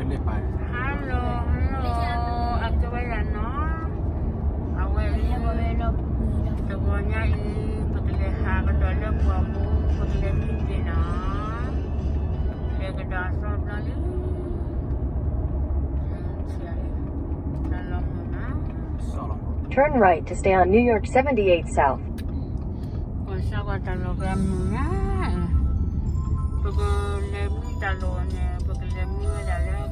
Hello, hello, အကဝဲယၤနီၤ, အဝဲအံၤ တဂီၤညါအံၤ ပကလဲၤဟးကဒီးလၢပှၢ်ပူၤ ပကလဲၤမံက့ၤနီၤ, လဲၤကဒီးအသီဘျီလံ, တၢ်လီၤမုာ်နီၤ. Turn right to stay on New York seventy-eight South. ကွၢ်စၢ်ကွၢ်တၢ်လီၢ်ကျဲမုာ်ညါ, ပကလဲၤမံတၢ်လီၢ်န့ၣ် ပကလဲၤမံဝဲဒၣ်လၢ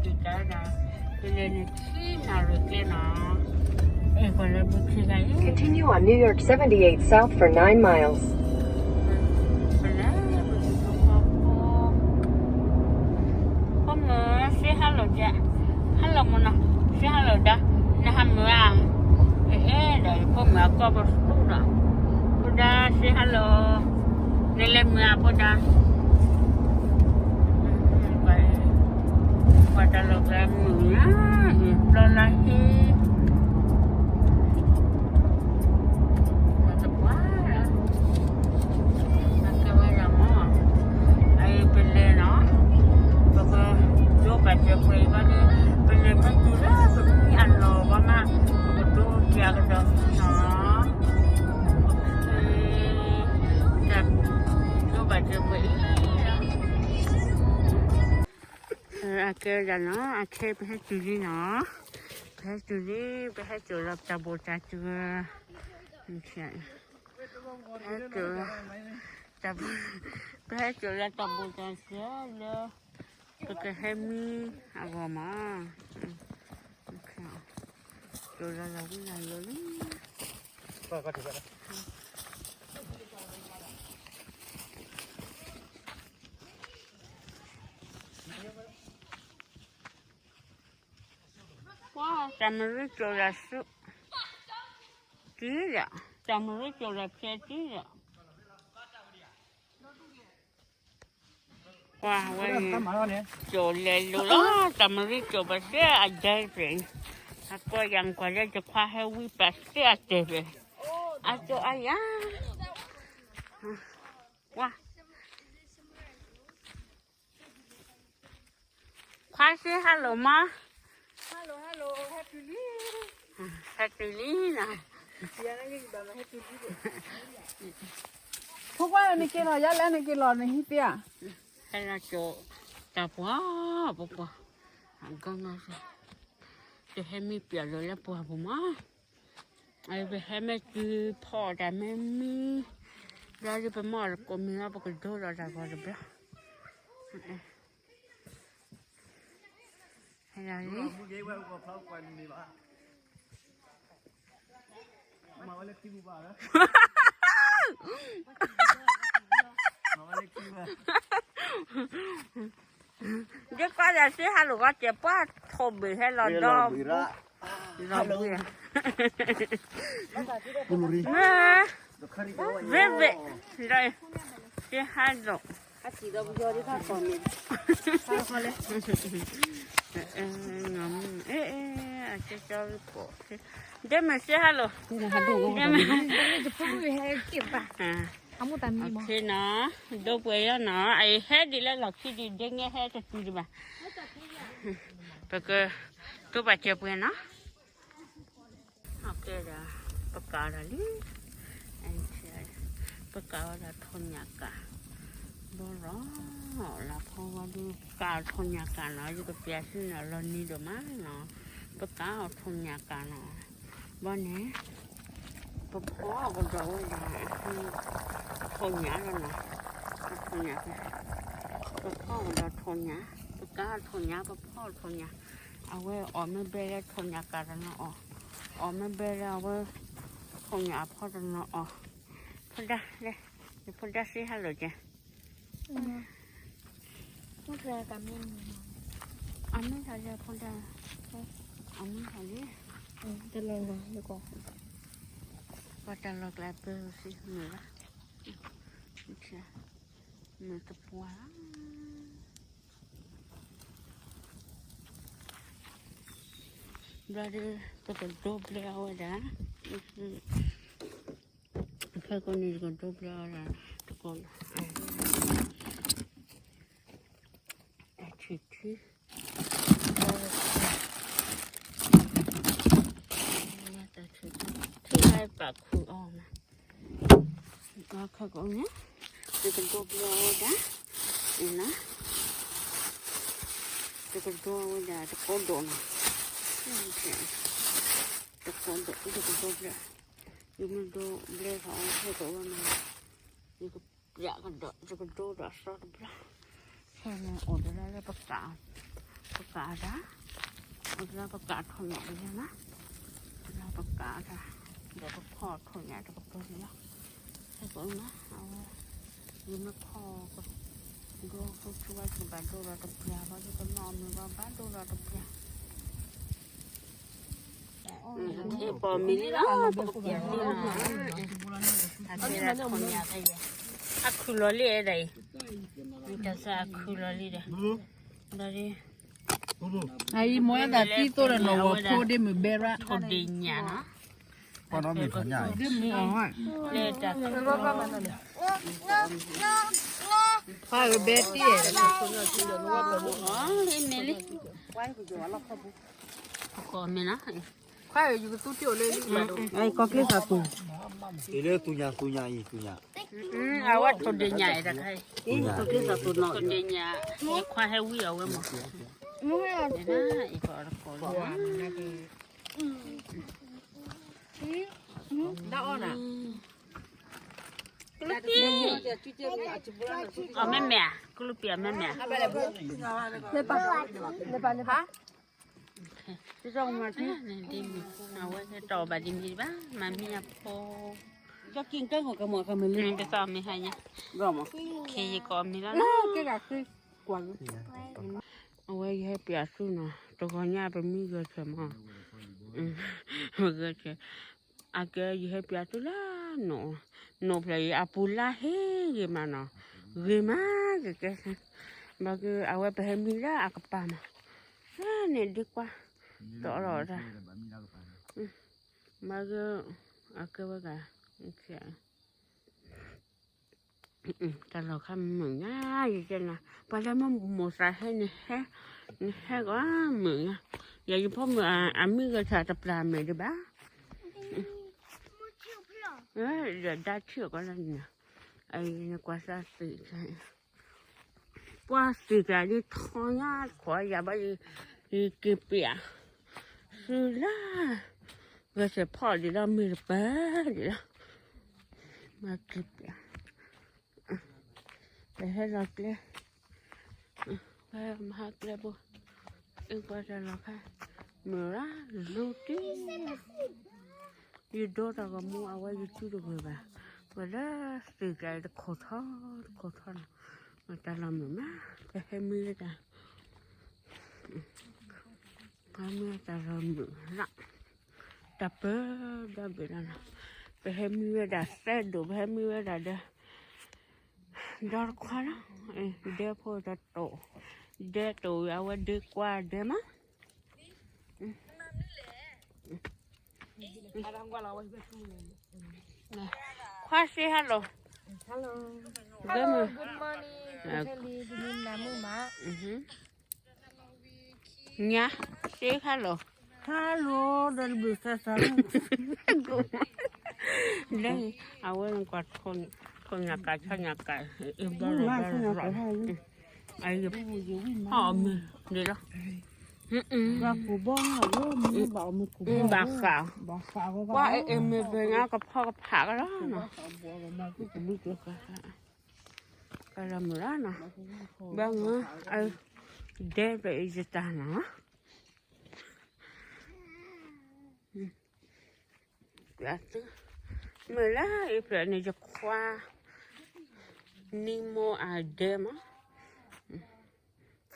ဒုၣ်ဒါဒၣ်, ပလဲၤန့ၣ်ခံနၣ်ရံၣ်ကျဲနီၤ, အဲၣ်ကွၢ်လၢဘုခံဂၤအံၤ Continue on New York seventy-eight South for nine miles. ပလဲၤပကဖီဖိ ဖိမုၣ် say hello ကဲ, hello မနီၤ, say hello ဒါ, နဟးမုာ်ဧါ, အဲၣ်ဒီးဖိမုၣ်အကီၢ်ပသူဒီး, ဖိဒါ say hello, နလဲၤမုာ်ဧါဖိဒါ, ပှၤတၢ်လီၢ်ကျဲမုာ်ညါ, ပျီလၢဟံၣ် တပှၢ်, အကဲဝဲဒၣ်မ့ၢ်, အအံၤပလဲၤနီၤ, ပကဒိဘၣ်စၢၤပှဲၤအံၤဘၣ်ဒီး, ပလဲၤမ့ၢ်တုၤလၢပမံအလီၢ်ဘၣ်မး, ပကဒိက့ၤအကဒီးနီၤ, ဒိဘၣ်စၢၤပှဲၤအံၤ, အကဲဝဲဒၣ်နီၤ, အခဲပဟဲတုၤလံနီၤ, ပဟဲတုၤလံ, ပဟဲစိာ်လီၤတၢ်ဘိၣ်တၢ်စၢၤ ဟဲက, ပဟဲစိာ်လီၤတၢ်ဘိၣ်တၢ်စၢၤလၢ ပကဟဲမံအဂီၢ်မး, စိာ်လီၤလၢဝံလၢလီၤလံ, ပှၤတၢ်မရံစိာ်လၢဆူ တံၢ်ဒီး, တၢ်မရံစိာ်လၢဖျဲတံၢ်ဒီး, ပှၤဝဲန့ၣ် စိာ်လဲၤလိာ်လီၤ, တၢ်မရံစိာ်ပသ့အဒဲသ့ၣ်, အကီၢ်ယၤကွၢ်လၢယခွါဟဲဝံပသ့အတဲာ်သ့ၣ်, အစိာ်အါယၤ, ပှၤ ခွါ say hello မး, hello hello, ဟဲတုၤလံနီၤ, ဖိခွါနက့ၤလီၤ, ယလဲၤနက့ၤလီၤ နဟံးသ့ဧါ, ဟဲလီၤစိာ်တၢ်ပှၢ်ပပှၢ်, အကီၢ်နီၤ, တဟဲမံပျဲၢ်လၢပှၢ်ပူၤမး, ပဟဲမ့ၢ်တုၤဖီၣ်တၢ်မ့ၢ်မံ, ဘျီဒ်ပမ့ၢ်အီၣ်တကိးမံၤလီၤ ပကဒိလီၤတၢ်ဂီၤတဘျီ, ဟဲလီၤလံ, ဒ်ကွၢ်ဒီး say hello ဂီၤကဲပှၢ်ထိၣ်ဘ့ၣ်ဟဲလီၤဒီး, လီၤဘှံး, မ့ၢ်, ဘ့ၣ်ဘ့ၣ်, ဒီး, say hello အကၠီကၠီပိာ်, ဒ်မ့ၢ် say hello, ဒ်မ့ၢ်, နီၤ, ဒိပှဲၤယီၤနီၤ, အအံၤဟဲဒ်လၢလီၢ်ခံဒ် ဒ်ငဲဟဲတတုၤဒံးဘၣ်, ပက, ဒိဘၣ်စၢၤပှဲၤနီၤ. ပကးဒီးလံ, ပကးဝဲဒၣ်ထိၣ်ညၣ်ကး, ဘီလီၤ, လၢဖီဝဲဒၣ် ပကးထိၣ်ညၣ်ကးနီၤ, ယကပျးစံၣ်နီၤ လီၤနံၤဒိၣ်မးနီၤ, ပကးအီၤထိၣ်ညၣ်ကးနီၤ, ဘီန့ၣ်, ပဖီကဒီးဝဲဒၣ်, ထိၣ်ညၣ်လီၤနီၤ, ထိၣ်ညၣ်, ပဖီကဒီးထိၣ်ညၣ်, ပကးထိၣ်ညၣ် ပဖီထိၣ်ညၣ်, အဝဲအီၣ်မ့ၢ်ဘဲလၢထိၣ်ညၣ်ကးတနီၤအီၣ်, အီၣ်မ့ၢ်ဘဲလၢအဝဲ, ထိၣ်ညၣ်အဖီတနီၤအီၣ်, ဖိဒါလဲၣ်, ယဖိဒါ say hello ကဲ, အမ့ၢ်ဟးလၢဖိဒါ, အမ့ၢ်ဟးလၢ, ပှၤတၢ်လီၢ်ကျဲပၢၢ်စ့မုာ်ဘၣ်, မုာ်တပှၢ် ဘျီဒီး ပကဒိဘျဲအဝဲဒၣ်, ဖဲကိးန့ၣ် ပကဒိဘျဲအဝဲဒၣ်, တကိး, အဆံၣ်ထံ, ပာ်ခူၣ်အီၤမး, ခဲကိးန့ၣ်, ယကဒိဘျၢအဝဲဒၣ်, န့ၣ်, ယကဒိဝဲဒၣ်တကိးဒိၣ်နီၤ, တကိးဒိၣ် ယကဒိဘျၢ, ယမ့ၢ်ဒိဘျၢထီၣ်အီၤခဲကိးဝဲမး, ယက ပျးကဒီး ယကဒိဒီးအသီတဘျီ, ခဲန့ၣ်အိၣ်တလၢလၢပကး, ပကးတၢ်, အိၣ်တလၢပကးထီၣ်ညၣ်တလၢနီၤ, တလၢပကးတၢ်, ဒီးပခီၣ်ထီၣ်ညၣ်တကပၤန့ၣ်လီၤ, ခဲကိးမး အဝဲ, ယမ့ၢ်ခီၣ်ကဒိ ဆိဆိဝဲ ယကဘၣ်ဒိဒီးတပျၢ်ဘၣ် ယကနီၣ်မုာ်ဘၣ် ဘၣ်ဒိဒီးတပျၢ် ပီၣ်မ့ၤလံလီၤ ပကပျးလံလီၤ, အခဲဒၣ်ထီၣ်ညၣ်ဖဲယဲ, အခုၣ်လီၤလံအဲၣ်ဒၣ်အံၤ, တၢ်သးအခုၣ်လီၤလံဒီး, ဒီး, အအံၤမ့ၢ်ဝဲဒၣ်သံသိဒီးနီၢ်ဝီၤဖိဒ်မုၢ်ဘဲရၣ်, ထိၣ်ဒ့ၣ်ညၣ်နီၤ, ဒ်မုၢ်အီၤ, လၢတၢ်, ခွါဧၢဘဲတံၢ်, မ့ၢ်လံ, ကီၢ်မ့ၢ်နီၤ, ခွါဧၢ ယကသူတ့ၢ်အီၤလၢ, ကီၢ်ကျ့သးပူၤ, လၢသူညါသူညါအံၤသူညါ, အဝဲထိၣ်ဒ့ၣ်ညၣ်အံၤတခါ, ထိၣ်ဒ့ၣ်ညၣ်, ယခွါဟဲဝံအီၤဝဲမး, အံၤကီၢ်တကိးလီၤ, ကလူးပံၤ, အီၤမ့မ့ၢ်ဧါ, ကလူးပံၤအီၤမ့မ့ၢ်ဧါ, ဒ်မုၢ်, အဝဲဟဲတီၢ်ဘၣ်ဒ်မ့ၢ်ဘၣ်, မၤမ့ၢ်အဖိ, ကၠီက့ၤကၢ်ဂီၤကမီၤကမၤလၢ, ပသီမ့ၢ်ဟါညါ, ခဲယကီၢ်မ့ၢ်လီၤ, အဝဲယဟဲပျးဆူနီၤ, တဂီၤညါပမံဂဲၤဆၢမး, ဂဲၤဆၢ, အကဲယဟဲပျးဆူလၢ, နိၣ်ဖျၢၣ်အံၤ အပူၤလါဟ့ဂ့ၤမးနီၤ, ဂ့ၤမးကကဲ, ဘၣ်က့ၤအဝဲပဟဲမံလၢအကပၤမး, န့ၣ်ဒ့ကွၢ်, တီလီၤတၢ်, ဘၣ်က့ၤ, အကဲဝဲဒၣ်, တၢ်လီၢ်ခါမုာ်ညါယကဲနၤ, ပှၤလၢမ့ၢ်မိၢ်သးဟဲန့ၣ်ဟဲ, နဟဲကီးမုာ်ညါ, ယယဖိမုၣ်အမံဂဲၤဆၢတပျၢ်မဲာ်ဒံးဘၣ်, ဒီးဒါထံၣ်အီၤကီးလၢနၤ, အံၤနကွၢ်စၢ်သ့ၣ်, ပှၤသ့ၣ်တၢ်ဒ်ထီညါတခီယၤဘၣ်, ယက့ၤပျး, သုလၢ, ဂဲၤဆၢဖီၣ်ဒံးလီၤမ့ၢ်တပၢၢ်ဒံးလီၤ, မၤက့ၤပျး, ပဟဲလီၤကျဲ, ပဟဲမၤဟါကျဲဘိ, အ့ၣ်ကွၢ်တၢ်လီၢ်ခါ, မုာ်ရၣ်, လူၤတံၢ်, ယဒိတၢ်ဂီၤမူအဝဲယစုတဂ့ၤဘၣ်, ပှၤလၢသ့ၣ်ကါအံၤတခိၣ်ထီ, တခိၣ်ထီနီၤ, တၢ်လီၢ်မုာ်မး, ပဟဲမံဝဲဒၣ်, ပဟဲမံဝဲတၢ်လီၢ်မုာ်လီၤ, တၢ်ပၢဒီဘ့ၣ်လီၤနီၤ, ပဟဲမံဝဲဒၣ်သဲဒိၣ် ပဟဲမံဝဲဒၣ်ဒီး ဒီတခွါလီၤ, ဒဲဖိတတိာ်, ဒဲတိာ်အဝဲဒ့ကွၢ်ဒဲမး, ခွါ say hello, ညါ say hello, hello, ဒီးတဘုၣ်သးသး, လၢ အဝဲကွၢ် ထိၣ်ညၣ်ကး ဆီညၣ်ကး, အံၤဘျီလီၤဘျီလီၤ, အံၤ အီၣ်မ့ၤဒ်လီၤ, ဘၣ်ဃး, ကွၢ်အမ့ၢ်ပှၤညါကဖီကဖးကလီၤနီၤ, ကလီၤမုာ်လီၤနီၤ, ဘၣ်မုာ်, ဒဲပအံၤယတၢ်နီၤ ပျးသု, မုာ်လၢအံၤဖျၢၣ်န့ၣ် ယခွါ, နံၤမိၢ်အဒဲမး,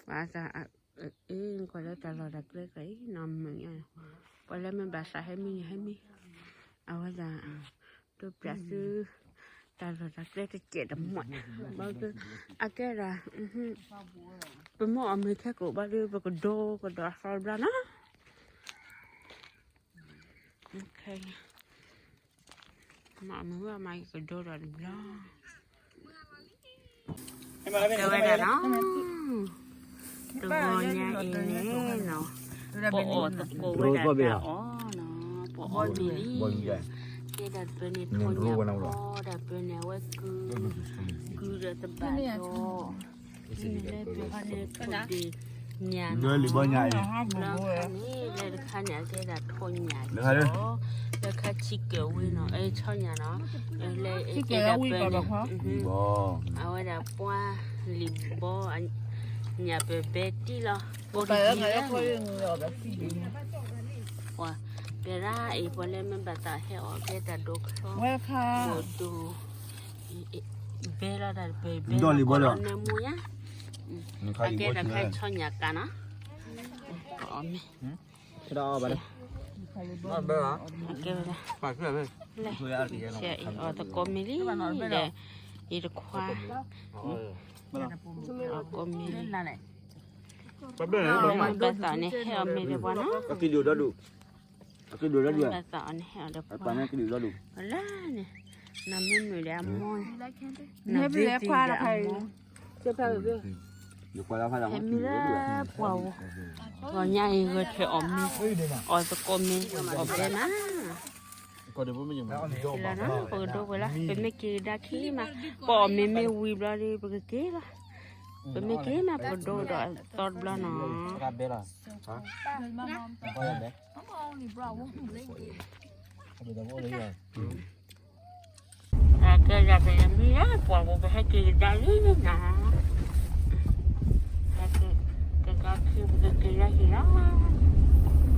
ပှၤသး, အ့ၣ် ကွၢ်လၢတၢ်လီၢ်တၢ်ကျဲကဲအံၤ နီၢ်မုာ်ညါ, ပှၤလၢမ့ၢ်ဘၣ်သးဟဲမံန့ၣ်ဟဲမံ, အဝဲသး, ဒိပျးသု, တၢ်လီၢ်တၢ်ကျဲတစဲးတမှဲး, ဘၣ်က, အကဲဒၣ်, ပမ့ၢ်အီၣ်မ့ၤခဲကိာ်ဘၣ်ဒီး ပကဒိကဒီးအသီတဘျီနီၤ, မ့ၢ်အီၣ်မ့ၤဝဲမး ယကဒိဒီးတဘျီ, တဲဝဲဒၣ်နီၤ, တဂီၤညါအံၤန့ၣ်နီၤ, ပအီၣ်သကိးဝဲဒၣ်တၢ်အီၣ်နီၤ, ပအီၣ်မ့ၤလံ, ကဲဒၣ်တပၢၢ်န့ၣ် ထီၣ်ညၣ်ဖီ ဒၣ်တပၢၢ်န့ၣ် အဝဲကု ကုဒီးတဘၣ်ဒီး လၢပဟီန့ၣ် ခိၣ်ဒ့ၣ်ညၣ် လၢလံာ်ဘီညၣ်အံၤ လၢခါန့ၣ် လၢတခါန့ၣ် အကဲဒၣ်ထီၣ်ညၣ်ကီ လၢခါဆံးကၢးဝံၤနီၤ အဲ ဆီညၣ်နီၤ လၢအကဲဒၣ်တပၢၢ်န့ၣ် အဝဲဒၣ်ပှၤလံာ်ဘီ ညၣ်ပၢၢ်ဘဲတံၢ်လီၤ ကိးတံၢ်လီၤ ပှၤ ပှၤဒၣ်အံၤပှၤလၢမ့ၢ်ဘၣ်သးဟဲအီၣ်ကဲတၢ်ဒိးချီ ဒိးဒိး ဘဲလီၤတၢ်တပၢၢ်ဘဲလီၤ ကိးလီၤနၢမူညါ အကဲဒၣ်ခါဆီညၣ်ကးနီၤ အီၣ်မ့ၤ ကဲဝဲဒၣ် အီၣ်သကိးမ့ၤလံဒီး အံၤတခွါ အီၣ်ကိးမ့ၤ ဘၣ်သးန့ၣ် ဟဲအီၣ်မ့ၤဒီးပှၤနီၤ ဘၣ်သးအီၤန့ၣ် ဟဲအီၣ်ဒီးပှၤ လၢန့ၣ် နမ့ၢ်မုာ်ဒီးအမိၢ် နဘ့ၣ်သံဒီးအမိၢ် ဟဲမံလၢပှၢ်ဝဲ ပှၤညါအံၤဂဲၤထဲအီၣ်မ့ၤ အီၣ်သကိးမ့ၤ အီၣ်ဘဲမး လၢနီၤ ပကဒိဝဲလီၤ ပမ့ၢ်က့ၤကဒါခံမး ပအီၣ်မ့ၤမ့ၢ်ဝံၤဘျီဒီး ပကက့ၤလီၤ ပမ့ၢ်က့ၤမး ပကဒိဒီးအသီတဘျီနီၤ အကဲယၤပယမံလၢပှၢ်ပူၤ ပဟဲက့ၤကဒါလံနီၤ ဟဲက့ၤကဒါခံပကက့ၤလၢဟံၣ်လီၤ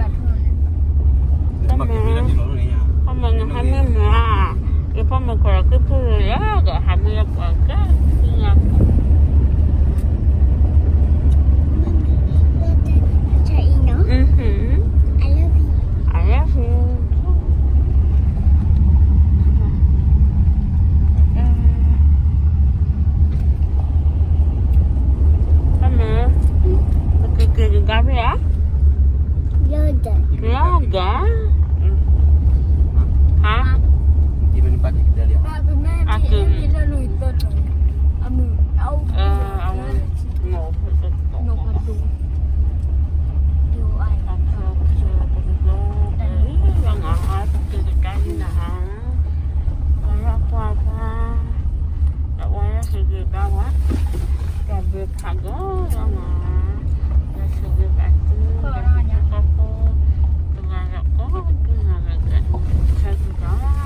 ဖဲမ့ၢ်ဟဲမ့ၢ်မ့ၢ်ဧါ ယဖဲမ့ၢ်ခိၣ်လီၤက့ၤဖုလၢယၤ ကဟးမ့ၢ်လၢပှၢ်ကဲ I love you. ဖဲမ့ၢ် ပကက့ၤကဒါဖဲဧါ လီၤဂာ် ဟါ အက့ၤ အဝဲ နီၢ်ဖဲတတီၤ အကဲ ပကဒိ လၢငါဟါ ပက့ၤကဒါလံနၤဟါ ပှၤလၢကွၢ်ပှၤ လၢပှၤလၢဟ့ၣ်ဂ့ၤဘၣ်ဝဲ တၢ်ဘျုးဖးဒိၣ်လီၤမး လၢဟ့ၣ်ဂ့ၤဘၣ်သု ကီၢ်ဖိ တဂၤလၢကီၢ် တဂၤလၢကီၢ် ဆၢကတီၢ်